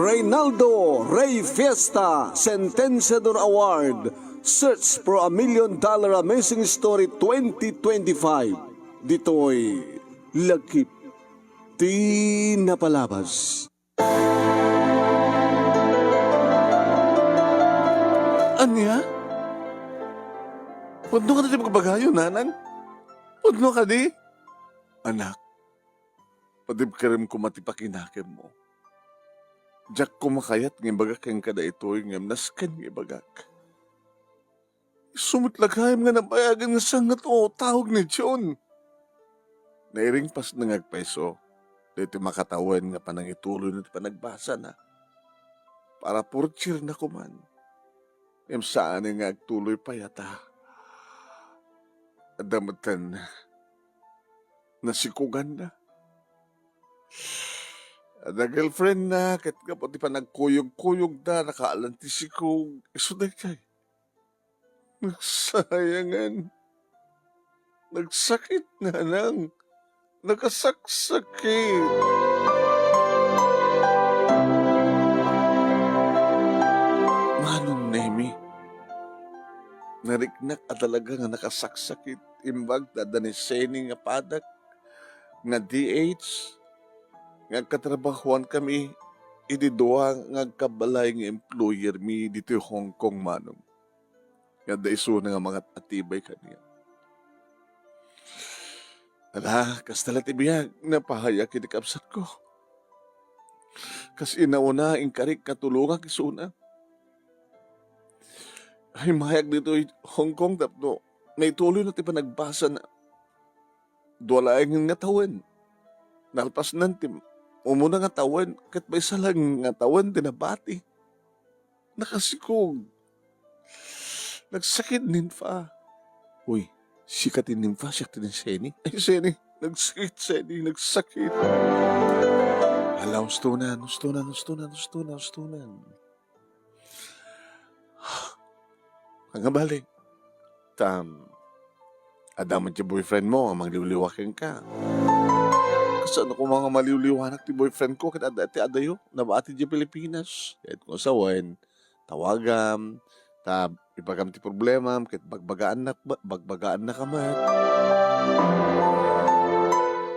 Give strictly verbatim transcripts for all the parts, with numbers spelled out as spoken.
Reynaldo Rey Fiesta Sentenciador Award, Search for a Million Dollar Amazing Story twenty twenty-five. Ditoy Lakip ti Napalabas. Ania? Pudno kadi ti pagbagayo, nanang? Pudno kadi? Anak, padibkerem koma ti pakinakemmo. Diak koma kayat nga ibagak kenka daytoy ngem nasken nga ibagak. Isu met la gayam nga nabayagen nga saan nga tawag ni John. Nairingpasna nga agpayso daytoy makatawen nga panangituloyna ti panagbasana. Para purchirna koman. Ngem saan nga agtuloy pay ata. Adda metten nasikuganna. Adda girlfriendna, ket gapu ti panagkuyog-kuyogda, nakaalan ti sikog. Isu daytoy. Nagsayangan. Nagsakit, nanang. Nakasaksakit. Manong Nemi, nariknak a talaga nga nakasaksakit. Imbag ta adda ni Seni nga padak nga D H nga agkatrabahoan kami iti dua nga agkabalay nga employer mi ditoy Hong Kong, manong. Nga adda isuna nga mangat-atibay kaniak. Ala, kasta la ti biag, napahayak iti kabsatko. Kas inauna, inkarik nga tulongak isuna. Immayak ditoy Hong Kong tapno naituloyna ti panagbasana. Dua laengen nga tawen. Nalpasnan ti umuna nga tawen, ket maysa laeng nga tawen ti nabati. Nakasikog. Nagsakit, Ninfa. Uy, sika ti Ninfa, siak ti ni Seni. Ay, Seni, nagsakit, Seni, nagsakit. Ala, ustonan, ustonan, ustonan, ustonan, ustonan. Nga bale, ta, adda met ti boyfriend mo nga mangliwliwa kenka. Kasano koma nga maliwliwanak ti boyfriend ko ket adda ti adayo, nabati diay Pilipinas. Ket kung sawen, tawagam, ta ibagam ti problemam, ket bagbagaannak, ba-, bagbagaannaka met.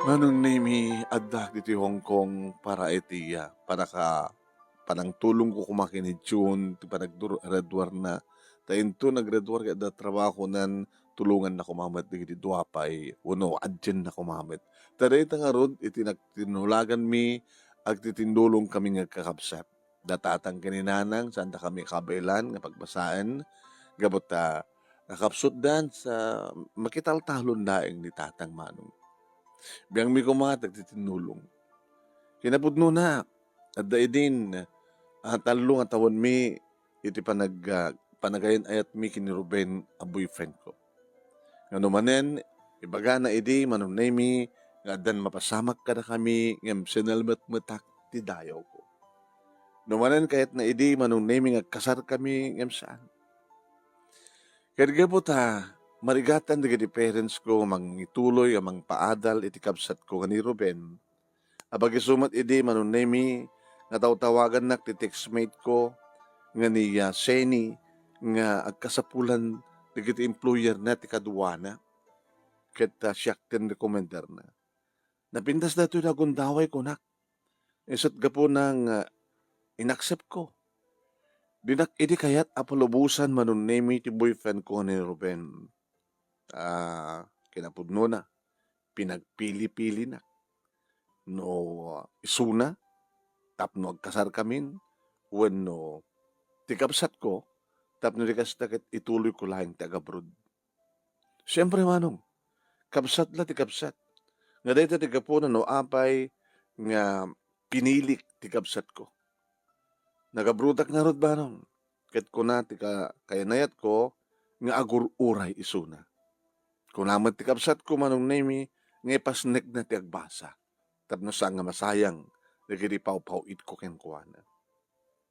Manong Nemi, adda ditoy Hong Kong para iti, ah, panaka-, panangtulongko koma ken ni June, ti panagdur-, graduarna. Ta inton naggraduar ket adda trabahona, tulonganna koma met dagiti dua pay, wenno adienna koma met. Ta dayta ngarud iti nagtinulaganmi, agtitindulongkami nga agkakabsat. Da tatang ken ni nanang, saandakami kabaelan nga pagbasaen, gapu ta nakapsutdan sa makitaltalon laeng ni tatang, manong. Biangmi koma ti agtitindulong. Kinapudnona, adda idin, ah, tallo nga tawenmi iti panag-, ah, panagayan-ayatmi ken ni Ruben a boyfriend ko. Nga no manen, ibagana idi, Manong Nemi, nga addan mapasamak kadakami, ngem sinelmetmetak ti dayawko. No manen, kayatna idi, Manong Nemi, nga agkasarkami, ngem saan. Ket gapu ta, marigatan dagiti parents ko mangituloy a mangpaadal iti kabsatko nga ni Ruben, a pagisu met idi, Manong Nemi, nga tawtawagannak ti textmate ko nga ni, ah, Seni nga agkasapulan dagiti employer na ti kaduana, ket, ah, siak ti recommender na. Napintas daytoy agundaway kunak. Isu ti gapuna nga inaccept ko. Dinak idi kayat a palubosan, Manong Nemi, ti boyfriend ko nga ni Ruben. Ah, kinapudnona, pinagpili-pilinak no isuna tapno agkasarkamin wenno ti kabsatko tapno di kasta ket ituloyko laeng ti agabroad. Siempre, manong, kabsat la ti kabsat. Nga dayta ti gapuna no apay nga pinilik ti kabsatko. Nagabroadak ngarud, manong, ket kuna ti ka-, kayanayatko nga agur-uray isuna. Kuna met ti kabsatko, Manong Nemi, nga ipasnekna ti agbasa tapno saan nga masayang dagiti pawpaw-itko kenkuana.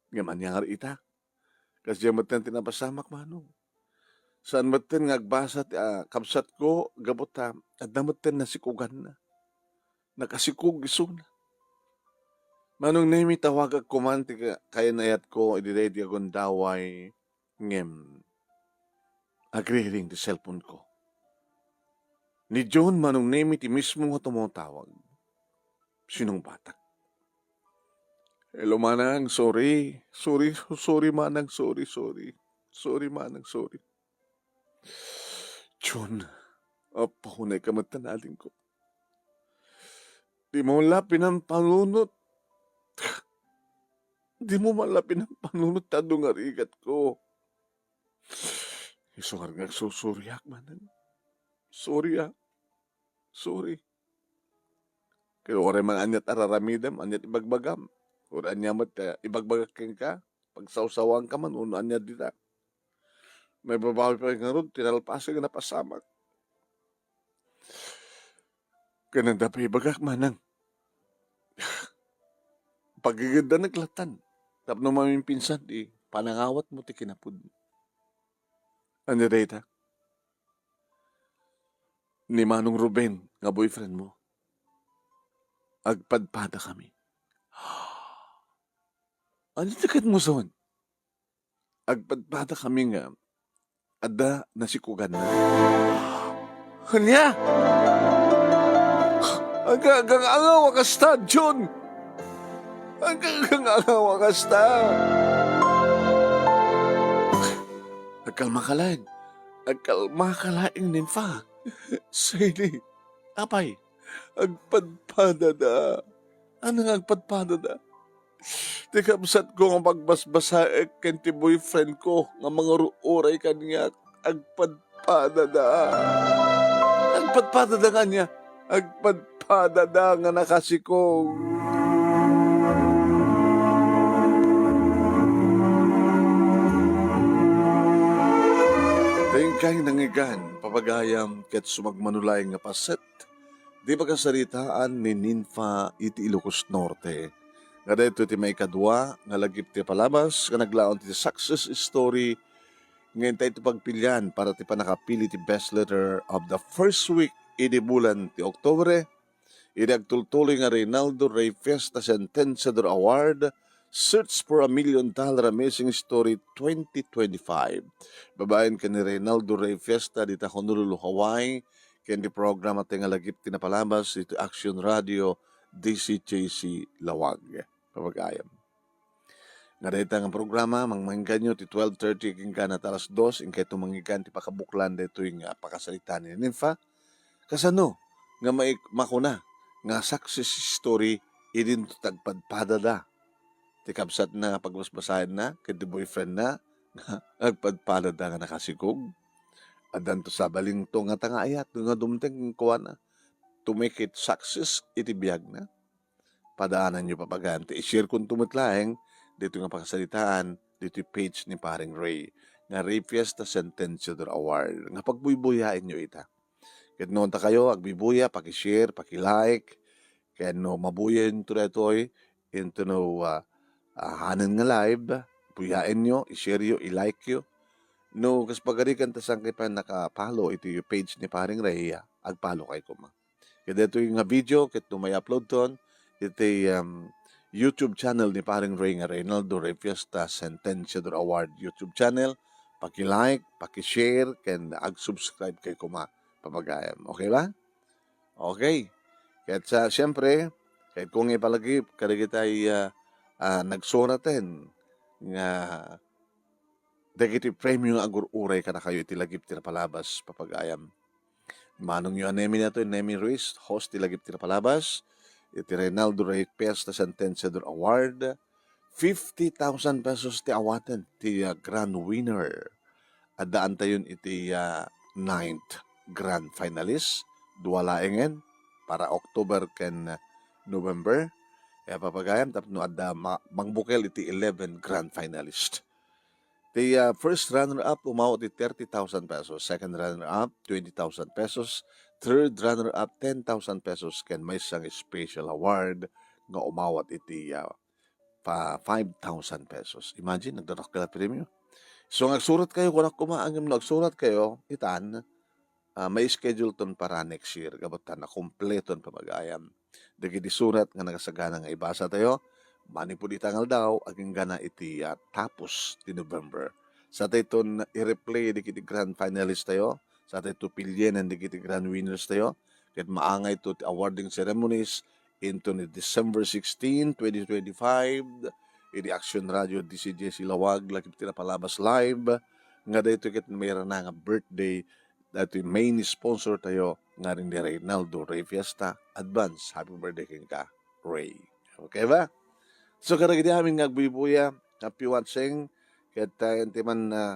Ngem ania ngarud ita? Kasdiay metten ti napasamak, manong. Saan metten nga agbasa ti, ah, kabsatko gapu ta adda metten nasikuganna. Nakasikog isuna. Manong Nemi, tawagak koman ti ka-, kayan-ayatko idi daydi agundaway, ngem agriring ti cellphone ko. Ni John, Manong Nemi, ti mismo nga tumawag. Sinungbatak. "Hello, Manang. Sorry. Sorry, sorry, Manang. Sorry, sorry. Sorry, Manang. Sorry." "John, apo, unay ka met ta nalingko. Di mo la pinampanunot. Di mo man la pinampanunot ta adu nga rigat ko. Isu nga agsursuriak, Manang. Sorry, ah. Sorry. Kaya uray man aniat araramidem, aniat ibagbagam. Uray ania met, ah, ibagbagak kenka, pagsawsawanka man, wenno ania dita. Maibabawi pay ngarud ti nalpasen nga napasamak. Ken adda pay ibagak, Manang. Pagigeddanek lattan tapno mamimpinsan ti panangawatmo ti kinapudmo." "Ania dayta?" "Ni Manong Ruben nga boyfriend mo, agpadpadakami." "Ania ti kayatmo sawen?" "Agpadpadakami nga adda nasikoganna." "Ania? Aga-, agang-angaw a kasta, John! Aga-, agang-angaw a kasta!" "Agkalmaka laeng. Agkalmaka laeng, Ninfa. Sadie, apay, agpadpadada." "Ania nga agpadpadada?" "Ti kabsatko nga pagbasbasaek ken ti boyfriendko nga mangur-uray kaniak, agpadpadada." "Agpadpadada nga ania?" "Agpadpadada nga nakasikog." Inkay nangngeggan, papagayam, ket sumagmamano laeng nga paset ti pakasaritaan ni Ninfa iti Ilocos Norte. Nga daytoy ti maikadua nga lagip ti palabas nga naglaon ti success story nga intay ti pagpilian para ti pannakapili ti best letter of the first week idi bulan ti Oktubre, idi agtultuloy nga Reynaldo Rey Fiesta Sentenciador Award, Search for a Million Dollar Amazing Story twenty twenty-five. Babaen ken ni Reynaldo Rey Fiesta dita Honolulu, Hawaii, ken ti programa ti nga lagip ti napalabas iti Action Radio, D C J C Lawag. Papagayam. Nga dayta nga programa, mangmangganyo ti twelve thirty ken kanat alas dos, inkay tumanggigan ti pakabuklan daytoy nga pakasaritaan ni Ninfa. Kasano nga maik-, makuna nga success story idinto ti agpadpadada? Ti kabsatna nga pagbasbasaenna ken ti boyfriendna nga agpadpadada nga nakasikog. Addanto sabalingto nga tangaayat nga dumteng kenkuana to make it success iti biagna. Padaananyo, papagayam, ta i-share konto met laeng ditoy nga pakasaritaan, ditoy page ni Paring Ray, nga Ray Fiesta Sentenciador Award, nga pagbuybuyaenyo ita. Ket no adda kayo agbuybuya, paki-share, paki-like, ken no mabuya into daytoy, into no, ah, ah, hanen nga live, buyaenyo, i-share yo, i-like yo. No kas pagarigan ta saan kayo pay naka-follow iti page ni Paring Ray, ah, ag-follow kayo koma. Ket daytoy nga video ket no mai-uploadton iti, um, YouTube channel ni Paring Ray nga Reynaldo Rey Fiesta Sentenciador Award YouTube channel, paki-like, paki-share, ken ag-subscribe kayo koma, papagayam. Okay ba? Okay. Ket sa, siyempre, ket kung ipalagip kadagitay, ah, ah, nagsuraten nga dagiti premio nga agur-uray kadakayo iti lagip ti napalabas, papagayam. Manongyo a Nemi nato, Nemi Ruiz, host ti lagip ti napalabas, iti Reynaldo Rey Fiesta Sentenciador Award, fifty thousand pesos ti awaten ti, ah, grand winner. Addaantayon iti, ah, ninth grand finalist, dua laengen para October ken November. Kaya papagayam tapno adda ma-, mangbukel iti eleven grand finalist. Ti, ah, first runner-up umawat ti thirty thousand pesos, second runner-up, twenty thousand pesos, third runner-up, ten thousand pesos, ken maysa nga special award nga umawat iti, ah, pa five thousand pesos. Imagine, nagdadakkel a premio. So, nga agsurat kayo, kunak koma, ngem no agsurat kayo, itan, ah, mai-schedule ton para next year, gapu ta nakumpleton, papagayam, dagiti surat nga nakasagana nga ibasa tayo, Manipud ita nga aldaw, agingga na iti, ah, tapos ti November. Sa dayton i-replay dagiti grand finalist tayo, sa dayto pilienen dagiti grand winners tayo, ket maangayto ti awarding ceremonies into ni December sixteen, twenty twenty-five, iti Action Radio D C J C Lawag, lakip ti napalabas live, nga daytoy ket mairana nga birthday, daytoy main sponsor tayo, nga ni Reynaldo Rey Fiesta. Advance happy birthday kenka, Ray. Okay ba? So, kadagiti amin nga agbuybuya, happy watching, ket, ah, ti man, ah,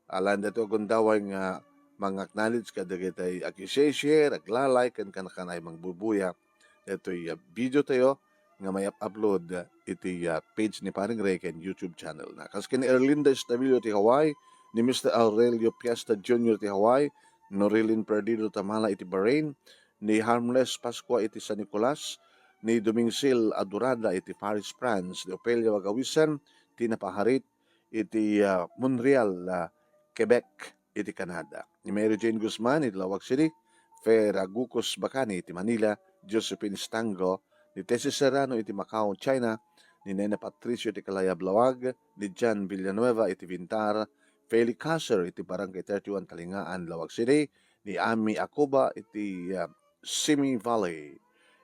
alan daytoy gundaway nga mang-acknowledge kadagiti ag-share, agla-like, ken kanakanay mangbubuya. Daytoy, ah, video tayo nga may upload iti, ah, page ni Paring Ray ken YouTube channel na. Kas ken ni Erlinda Estabillo ti Hawaii, ni Mister Aurelio Piesta Junior ti Hawaii, Norilyn Perdido Tamala iti Bahrain, ni Harmless Pascua iti San Nicolas, ni Dumingsil Adurada iti Paris, France, ni Ofelia Wagawisan ti napaharit iti, ah, Montreal, ah, Quebec iti Canada, ni Mary Jane Guzman iti Lawag City, Fe Ragucos Bacani iti Manila, Josephine Stango, ni Tessie Serrano iti Macau, China, ni Nena Patricio iti Kalayab, Lawag, ni John Villanueva iti Vintar, Feli Caser iti Barangay thirty-one Kalingaan, Lawag City, ni Ami Acuba iti, ah, Simi Valley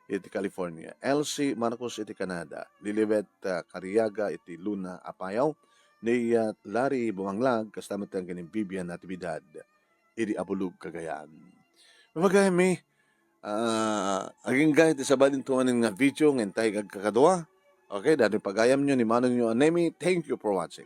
iti California, Elsie Marcos iti Canada, Lilibet, ah, Cariaga iti Luna, Apayao, ni, ah, Larry Bumanglag, kasta met ken ni Vivian Natividad iti Abulug, Cagayan. Pagayami, ah, agingga iti sabali ti manen nga video nga intay agkakadua. Okay, daytoy pagayamyo ni manongyo a Nemi. Thank you for watching.